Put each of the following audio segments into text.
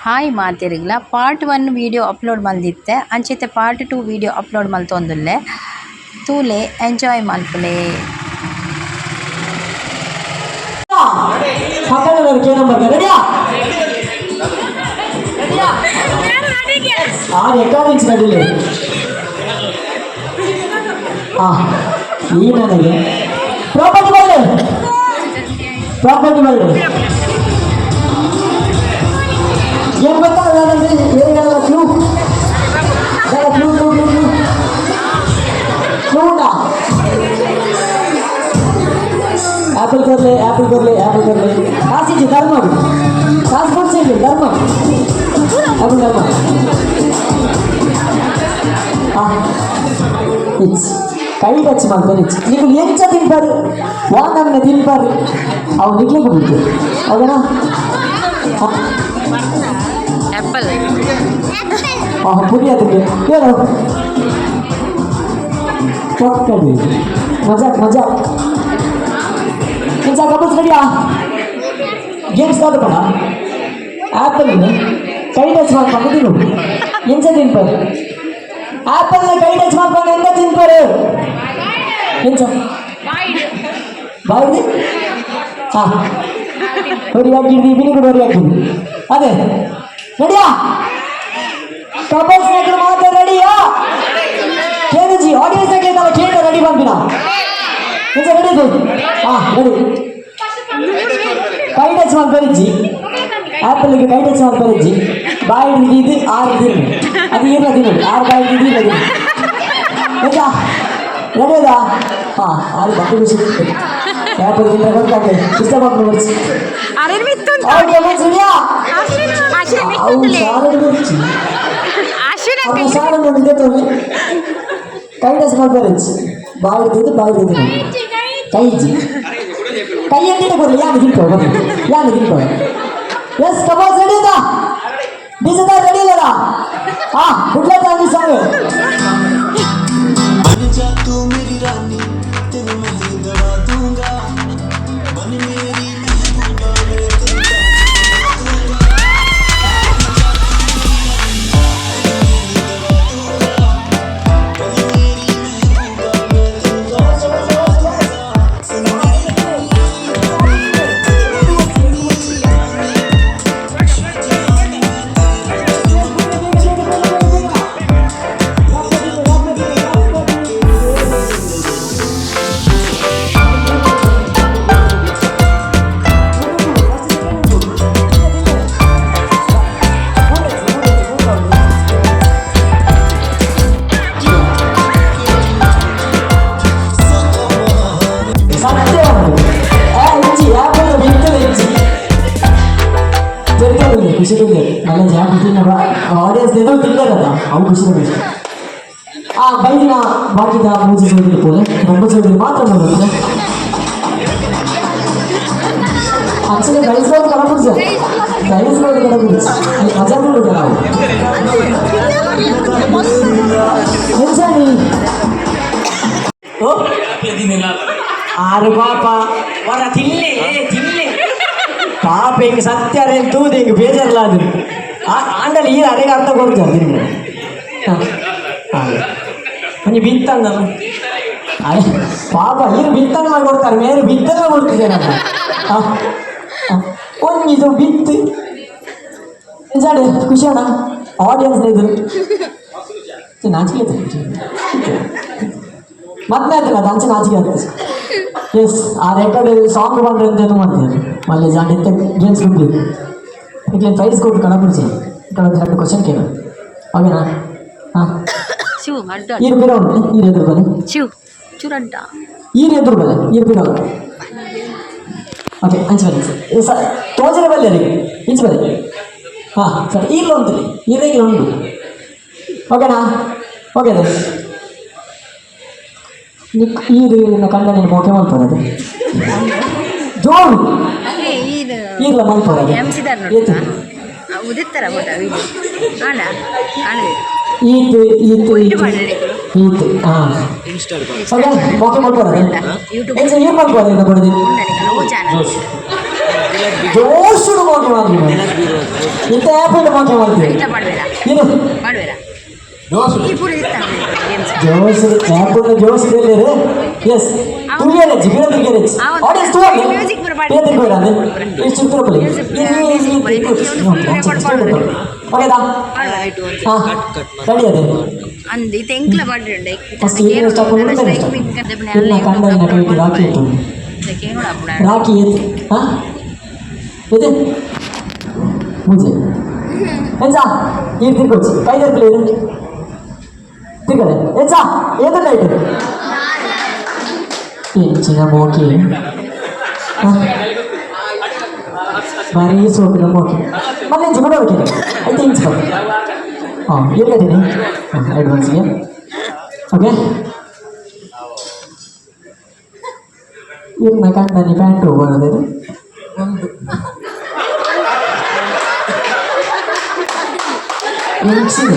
Hi ಮಾತೆರಿಗ್ಲ part 1 video upload ಮಲ್ದಿತ್ತೆ ಅಂಚೆತೆ ಪಾರ್ಟ್ 2 ವೀಡಿಯೋ ಅಪ್ಲೋಡ್ ಮಲ್ತೊಂದುಲ್ಲೆ ತೂಲೆ ಎಂಜಾಯ್ ಮಲ್ಪುಲೆ. ಪಕ್ಕದ ಕೆ ನಂಬರ್ ರೆಡಿಯಾ? ಆ ರೆಕಾರ್ಡಿಂಗ್ಸ್ ನಡೀಲಿ. ಆ ಈ ನನಗೆ ಪ್ರಾಪರ್ಟಿ ಬರಲಿ, ಪ್ರಾಪರ್ಟಿ ಬರಲಿ. ಏನು ಗೊತ್ತಾ? ಏನಿಲ್ಲ, clue. Clue, clue, clue, clue, clue ಉಂಟಾ? ಆಪಲ್ ಕೊರ್ಲೆ, ಆಪಲ್ ಕೊರ್ಲೆ, ಆಪಲ್ ಕೊರ್ಲೆ. ಕಾಸಿಜಿ ಧರ್ಮ, ಕಾಸು ಕೊಡ್ಸಿ ಧರ್ಮ, ಆಪಲ್ ಧರ್ಮ. It's ಕೈ ಟಚ್ ಮಾಡ್ತಾರೆ. It's ನೀವು ಎಂಚ ತಿನ್ಪಾರು, ವಾನನ್ನ ತಿನ್ಪಾರು, ಅವು ನಿಗ್ಲಿಕ್ಕೆ ಬಿಡ್ತು. ಹೌದಾ? ಆ್ಯಪಲ್. ಆ ಪುರಿ ಅದಕ್ಕೆ ಏನು ಪಕ್ಕಡಿ. ಮಜಾಕ್ ಮಜಾಕ್. ಇಂಚ ಕಪಲ್ಸ್ ರೆಡಿಯಾ? ಗೇಮ್ಸ್ ದಾದ ಪಡ? ಆ್ಯಪಲ್ ಕೈ ಟಚ್ ಮಾಡ್ಕೊಂಡು ತಿನ್ನು. ಎಂಚ ತಿನ್ಪಾರು? ಆ್ಯಪಲ್ನ ಕೈ ಟಚ್ ಮಾಡ್ಕೊಂಡು ಎಂತ ತಿನ್ಪಾರು? ಎಂಚ ಬಾಯಿ? ಹಾ, ಹೊರಿ ಹಾಕಿದ್ವಿ, ಬಿನಿ ಕೂಡ ಹೊರಿ ಹಾಕಿದ್ವಿ. ಅದೇ ರೆಡಿಯಾ? ಕಪಲ್ಸ್ ನಾಕುಲು ಮಾತ್ರ ರೆಡಿಯಾ? ಕೇಳಿಜಿ, ಆಡಿಯನ್ಸ್ ಕೇಳ್ತಾವ, ಕೇಳ ರೆಡಿ ಬಂದಿನ. ಎಂಚ, ರೆಡಿ ಇದು? ಹಾ, ರೆಡಿ. ಕೈ ಟಚ್ ಮಾಡ್ಬರಿಜ್ಜಿ, ಆ್ಯಪಲ್ಗೆ ಕೈ ಟಚ್ ಮಾಡ್ಬರಿಜ್ಜಿ. ಬಾಯಿ ಹಿಡಿದು ಆರು ದಿನ ಅದು ಇರಲ್ಲ ದಿನ, ಆರು ಬಾಯಿ ಹಿಡಿದು ಇಲ್ಲ ದಿನ. ಆಯ್ತಾ? ರೆಡಿ ಅದಾ? ಹಾ, ಆರು ಬಟ್ಟೆ ಖುಷಿ. ಆ್ಯಪಲ್ ತಿಂದ್ರೆ ಗೊತ್ತಾಗ್ತದೆ, ಇಷ್ಟಪಟ್ಟು ಬರ್ಸಿ. ಅರೆ ಮಿತ್ತುಂತ. ಓಕೆ, ರೆಡಿಯಾ? ಅಶ್ವಿನ. ಅವು ಮಿತ್ತುಂತಲೆ. ಸಾಲಡ್ ಬರ್ಚಿ. ಅಶ್ವಿನ. ಅವನ ಸಾಲಡ್ ಒಂದು ತೋರಿ. ಕೈ ಟಚ್ ಮಾಡ್ಬರಿಜ್ಜಿ, ಬಾಯಿ ಹಿಡಿದು, ಬಾಯಿ ಹಿಡಿದು. ಕೈ ಇಜ್ಜಿ, ಕೈ ಎತ್ತಿಟ್ಟು ಕೊಡ್ಲಿ. ಯಾರು ತಿನ್ಕೋ, ಯಾರು ತಿನ್ಕೋ. ಎಸ್, ಕಪಾಸ್ ರೆಡಿ ಇದಾ? ಬೀಜದ ರೆಡಿ ಇಲ್ಲದ? ಹಾ, ಗುಡ್ ಲಕ್ ಆಗಿ ಸಾಂಗ್. बन जा तू मेरी रानी, तेरे महल गड़ा दूंगा। बन मेरी महबूबा, मैं तेरे ताज बना दूंगा। बन मेरी महबूबा, मैं तेरे ताज बना दूंगा। सुन मेरी रानी, रानी, शाहजहां मैं तेरा ताज बना दूंगा। बन जा तू मेरी रानी, तेरे महल गड़ा दूंगा। ಸತ್ಯ ಉಂಟು. ಆ ಇಜ್ಜಿ, ಆ್ಯಪಲ್ ಬಿತ್ತದ ಇಜ್ಜಿ. ತಿರ್ಗದಿಲ್ಲ, ಖುಷಿ ತಿಂದೆ ಮಲ್ಲ ಜಾಗ ತಿನ್ನ. ಆಡಿಯನ್ಸ್ ಎದುರು ತಿನ್ನದಲ್ಲ, ಅವು ಖುಷಿ ಖುಷಿ. ಆ ಬೈದಿನ ಬಾಕಿದ ಮೂಜಿ ಜೋಡಿ ಪೋಲೆ, ನಮ್ಮ ಜೋಡಿ ಮಾತ್ರ ನೋಡುತ್ತೆ. ಅಂಚನೆ ಗೈಸ್ಬೋದು ಕಡಪುಡ್ಸ, ಗೈಸ್ಬೋದು ಕಡಪುಡ್ಸ. ಅಲ್ಲಿ ಮಜಾ ನೋಡುದ ನಾವು. ಎಂಚಾನಿ? ಓ ಆರು ಪಾಪ ವರ ತಿನ್ಲೆ ತಿನ್ಲೆ ಪಾಪ. ಹಿಂಗೆ ಸತ್ಯ ತೂದು ಹಿಂಗೆ ಬೇಜಾರಲ್ಲ ಅದು. ಆಂಡಲ್ ಈ ಅರೆಗೆ ಅರ್ಥ ಕೊಡ್ತಾರೆ ನಿಮಗೆ. ಹಾಗೆ ಒಂಜಿ ಬಿತ್ತಂದ ಅರೆ ಪಾಪ ಈರು ಬಿತ್ತನೆ ಮಾಡಿ ಕೊಡ್ತಾರೆ. ಮೇರು ಬಿತ್ತನೆ ಕೊಡ್ತಿದ್ದೆ ನಾನು. ಒಂಜಿದು ಬಿತ್ತು ಎಂಚಾಡು? ಖುಷಿ ಅಣ್ಣ ಆಡಿಯನ್ಸ್ ಇದು ನಾಚಿಕೆ ಆಯ್ತು. ಮತ್ತೆ ಆಯ್ತಲ್ಲ ಅದು ಅಂಚೆ ನಾಚಿಕೆ ಆಗ್ತದೆ. ಎಸ್, ಆ ರೆಕಾರ್ಡ್ ಸಾಂಗ್ ಬಂದ್ರೆ ಅಂತ ಏನು ಮಾಡ್ತೇವೆ ಮಲ್ಲಿ ಜಾಂಡ್ ಇತ್ತ ಗೇಮ್ಸ್ ಕೊಡ್ತೀವಿ. ಈಗ ಪ್ರೈಸ್ ಕೊಟ್ಟು ಕಣಪುಡಿಸಿ. ಈ ಕಡೆ ಒಂದು ಎರಡು ಕ್ವಶನ್ ಕೇಳು, ಓಕೆನಾ? ಹಾಂ. ಶಿವ್ ಅಡ್ಡ. ಈರು ಬಿರೋ ಉಂಟು, ಈರು ಎದುರು ಬಲೆ. ಶಿವ್ ಚೂರಡ್ಡ. ಈರು ಎದುರು ಬಲೆ, ಈರು ಬಿರೋ. ಓಕೆ, ಅಂಚೆ ಬನ್ನಿ ಸರ್. ತೋಜರೆ ಬಲ್ಲೆ ಅದಕ್ಕೆ ಇಂಚೆ ಬನ್ನಿ. ಹಾಂ ಸರಿ, ಈರ್ಲ ಉಂಟು, ಈರೆಗ್ಲ ಉಂಟು. ಓಕೆನಾ? ಓಕೆ ಅದೇ ನಿಕ್ ಈರು ಕಂಡ ನೀನು ಮೋಕೆ ಮಲ್ಪೋದು ಜೋರು. ಇದು ಈರ್ಲ ಮಲ್ಪೋದು. ಎಮ್ ಸಿದಾರ್. ಏತು? ನೋಡ್ತಾ ಉದಿತ್ತಾರ ಬೋಟ ವಿಡಿಯೋ ಆಂಡ ಆಂಡ. ಈತ್ ಈತ್ ಈತ್ ಈತ್. ಹಾಂ, ಓಕೆ, ಮೋಕೆ ಮಲ್ಪೋದು. ಯೂಟ್ಯೂಬ್. ಎಂಚ ಈರ್ ಮಲ್ಪೋದು ಇಂದ ಕೊಡೋದು? ಚಾನಲ್. ಜೋಶುಡು ಮೋಕೆ ಮಾಡ್ತೀನಿ. ಇಂಥ ಆ್ಯಪ್ ಮೋಕೆ ಮಾಡ್ತೀವಿ. ಇಷ್ಟ ಮಾಡ್ಬೇಡ. ಏನು? ಮಾಡ್ಬೇಡ ಈ ಪೂರ ಇತ್ತ ಗೇಮ್ಸ್. ಜೋಶ್ ಆ್ಯಪ್ ಜೋಶ್ ಎಲ್ಲಿರು? ಎಸ್, ತುರಿಯರೆಜ್ ಬಿರದಿಗೆರೆಜ್ ಆಡಿಯನ್ಸ್ ತುವಲ್ಲಿ. Music ಪೂರ ಪಾಡಿ. ಬಿರದಿಗೆ ಅಂದ್ರೆ ಈ ಚಿತ್ರಪಲಿ. ಓಕೆದಾ? ಹಾ, ರೆಡಿ ಅದೇ. ಅಂದ್ ಇತ್ತೆ ಎಂಕ್ಲ ಪಾಡ್ರೆ. ಫಸ್ಟ್ ಏನು ಸ್ಟಾಪ್ ಮಾಡ್ತಾರೆ? ಇಲ್ಲ, ಕಂಡ ಕೈಗೆ ರಾಖಿ ಇತ್ತು. ರಾಖಿ ಎತ್ತು. ಹಾ, ಇದು ಮುಂಜೆ ಎಂಚ ನೀರು ತಿರ್ಕೊಚ್ಚಿ ಕೈ ತಿರ್ಕಲಿ ತಿರ್ಗಡೆ ಎಂಚ ಏದಲ್ಲ ಇಟ್ಟು ಎಂಚಿನ ಮೋಕಿ ಬಾರಿ ಸೋಕಿನ ಮೋಕಿ ಮಲ್ಲೆ ಇಂಚು ಕೊಡೋಕೆ ಐತೆ ಇಂಚು. ಹಾಂ, ಏನು ಹಾಂ ಅಡ್ವಾನ್ಸ್ಗೆ. ಓಕೆ, ಇನ್ನು ಕಂಡನಿ ಪ್ಯಾಂಟು ಬರೋದು ಒಂದು ಎಂಚಿನ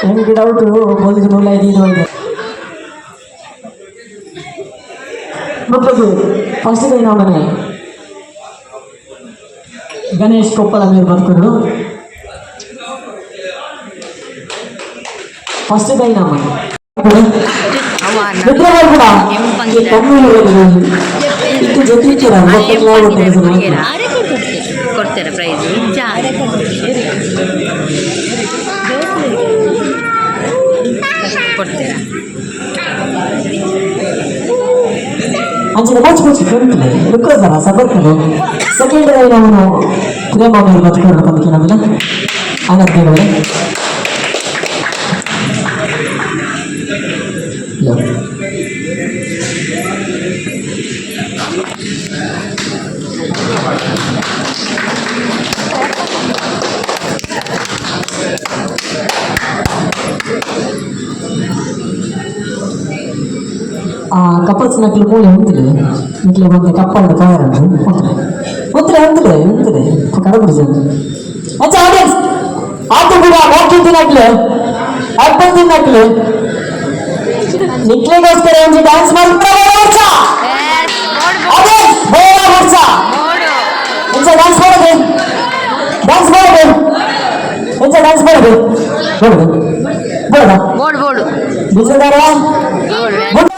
ನಿಮಗೆ ಡೌಟು ಮೊದಲು ನೂಲ ಐದು ಇದು ಐದು ಮಕ್ಕಳಿಗೆ. ಫಸ್ಟ್ ನೋಡೋಣ. ಗಣೇಶ್ ಕೊಪ್ಪಳ ಮೇಲೆ ಬರ್ಕೊಂಡು ಫಸ್ಟ್ ನಮ್ಮ ನಿದ್ರೆ ಬರ್ಬೇಡ. ಇಟ್ಟು ಜೊತೆ ಇಟ್ಟಿರ. ಕೊಡ್ತಾರೆ ಪ್ರೈಸ್. ಕೊಡ್ತೀರಾ? ಅಂಚಿನ ಕೋಚ್ ಕೋಚ್ ಕವಿತಲೆ ರುಕ್ರಸರ ಸಬರ್ತಲು. ಸೆಕೆಂಡ್ ನಾವು ಪ್ರೇಮ ಮೇಲೆ ಬದುಕೋಣ ಪಂದಕ್ಕೆ ನಮ್ಮಿನ ಆನಂದ್ ದೇವರೇ. ಆ ಕಪಲ್ಸ್ ನಕ್ಲು ಮೂಲೆ ಉಂತಲೆ ನಿಕ್ಲೆ ಬಂದ ಕಪ್ಪಲ್ ತಯಾರು ಉಂತಲೆ ಉಂತಲೆ ಉಂತಲೆ ಉಂತಲೆ ಕಡಬಿಡಿ. ಅಚ್ಚ ಆಡಿಯನ್ಸ್ ಆತು ಕೂಡ ವಾಕಿ ತಿನ್ನಕ್ಲೆ, ಆಪಲ್ ತಿನ್ನಕ್ಲೆ, ನಿಕ್ಲೆಗೋಸ್ಕರ ಒಂಜಿ ಡ್ಯಾನ್ಸ್ ಮಾಡ್ತಾರೆ. ಆಡಿಯನ್ಸ್ ಬೋರ ವರ್ಷ ಎಂಚ ಡ್ಯಾನ್ಸ್ ಮಾಡೋದು? ಡ್ಯಾನ್ಸ್ ಮಾಡೋದು ಎಂಚ? ಡ್ಯಾನ್ಸ್ ಮಾಡೋದು ಬೋಡದು ಬೋಡದ. Board board. ಬಿಜದಾರ. ಬೋರ್ಡ್.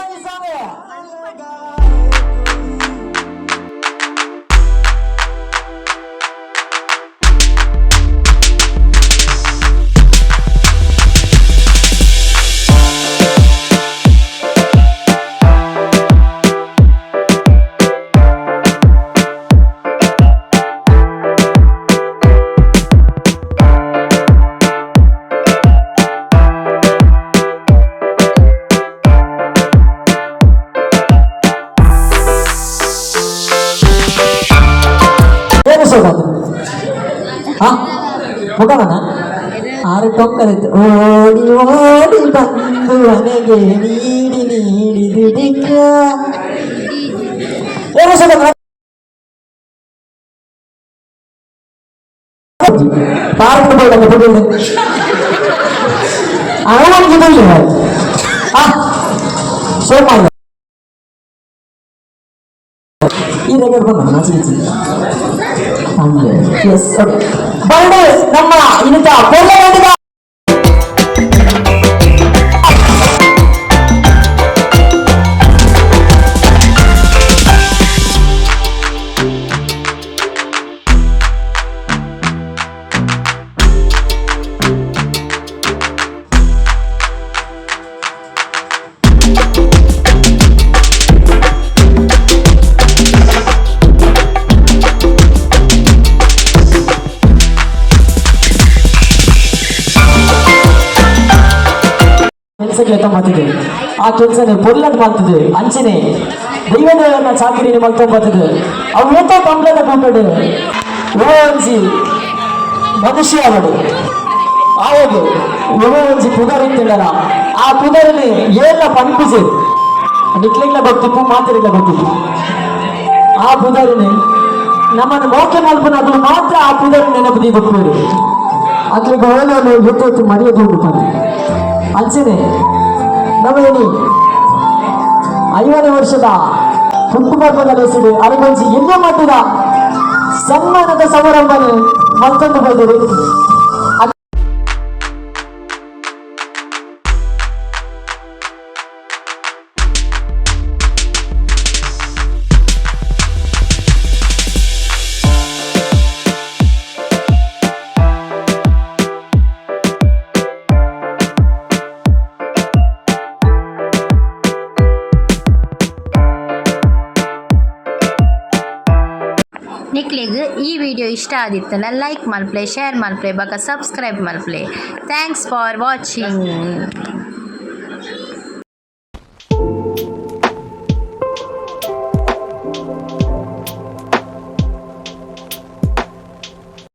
ಏನು ಸೋಗಾತು? ಹಾ, ಮುಖವನ ಆರು ಟೊಕ್ಕರಿತ್ತು. ಓಡಿ ಓಡಿ ಬಂದು ಮನೆಗೆ ನೀಡಿ ನೀಡಿ ದುಡಿಕ. ಏನು ಸೋಗಾತು? ಪಾರ್ಕ್ ಬೋರ್ಡ್ ಪುಡಿಯಲ್ಲಿ ಅವನಿಗೆ ಬರಲಿ. ಆ ಸೋಮ ಈ ರೆಕಾರ್ಡ್ ಬಂದ ನಾಚಿಕೆ. Yes, okay. ಬಂದು ನಮ್ಮ ಇನ್ನಿತ ಪೊರ್ಲಗಂಡಿದ. ಕೆಲಸಕ್ಕೆ ಎತ್ತಂಬತ್ತಿದೆ. ಆ ಕೆಲಸನೇ ಪೊರ್ಲದ್ ಮಾಡ್ತಿದೆ. ಅಂಚನೆ ದೈವದೇವರನ್ನ ಚಾಕಿರಿ ಮಲ್ತೊಂಬತ್ತಿದೆ. ಅವು ಏತೋ ಕಂಪ್ಲೇಂಟ್ ಕೂಟಡು ಒಂಜಿ ಮನುಷ್ಯ ಅವಳು ಆವಾಗ ಒಂಜಿ ಪುದರ್ ಇತ್ತಿಲ್ಲಲ್ಲ, ಆ ಪುದರ್ని ಏನ ಪನ್ಪುಜೆ. ನಿಕ್ಲೆಗ್ಲ ಗೊತ್ತಿಪ್ಪು, ಮಾತಿರಿಗ್ಲ ಗೊತ್ತಿಪ್ಪು. ಆ ಪುದರ್ని ನಮ್ಮನ್ನು ಮೋಕೆ ಮಲ್ಪುನಕುಲು ಮಾತ್ರ ಆ ಪುದರ್ ನೆನಪು ದೀಪಕ್ಕೂರು. ಅಕ್ಲಿಗೆ ಓಲೋಲು ಎತ್ತು ಎತ್ತು ಮರ್ಯಾದೆ ಉಂಟು. ಅಂಚನೆ ನಮ್ಮನಿ 50ನೇ ವರ್ಷದ ಹುಟ್ಟುಹಬ್ಬದ ಲೇಸಿಡು ಅರೆಗೊಂಜಿ ಎಲ್ಯ ಮಟ್ಟದ ಸನ್ಮಾನದ ಸಮಾರಂಭನೆ ಮತ್ತೊಂದು ಬೈದರು. ನಿಕ್ಲೆಗ್ ಈ ವಿಡಿಯೋ ಇಷ್ಟ ಆದಿತ್ತಂಡ ಲೈಕ್ ಮಲ್ಪಲೆ, ಶೇರ್ ಮಲ್ಪಲೆ ಬೊಕ ಸಬ್ಸ್ಕ್ರೈಬ್ ಮಲ್ಪಲೆ. Thanks for watching.